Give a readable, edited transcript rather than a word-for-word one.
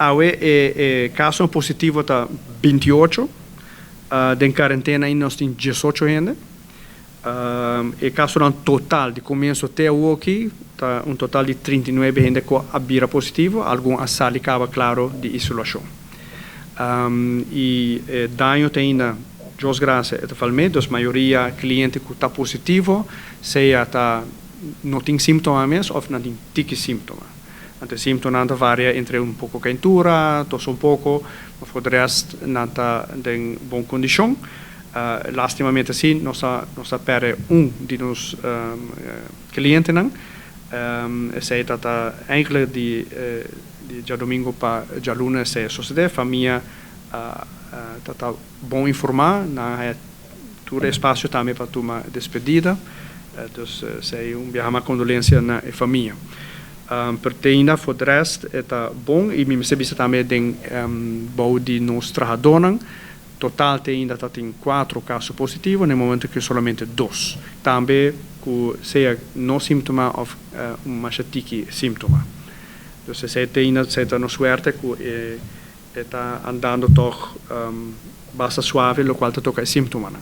Awe e kaso positivo ta 28. Den kuarentena ainda nos tin 18 hende. E kasonan total di komienso te aki ta un total di 39 hende ku a bira positivo, algun a sali kaba, klaro, di isolashon. I daño te ainda, Dios grasia, ta falme, dus mayoria kliente ku ta positivo, sea ta no tin síntoma mes òf no tin tiki síntoma. Anto síntomanan ta varia entre un poko keintura, tos un poko, ma for di resto nan ta den bon kondishon. Lástimamente sí, nos a pèrdè un di nos klientenan. Esei ta eigenlijk di djadumingu pa djaluna esei a susedé. Famia ta bon informá, nan tur espasio tambe pa tuma despedida. Dus esei un biaha mas kondolensia na e famia. Pero te ainda for di resto ta bon i mi mester bisa tambe den bou di nos trahadónan. Total te ainda tin kuater kaso positivo, na momento ku solamente dos. Tambe ku sea no síntoma òf un mas tiki síntoma. Dus esei te ainda ta nos suerte ku ta andando toch basta suave, lokual ta toka e síntomanan.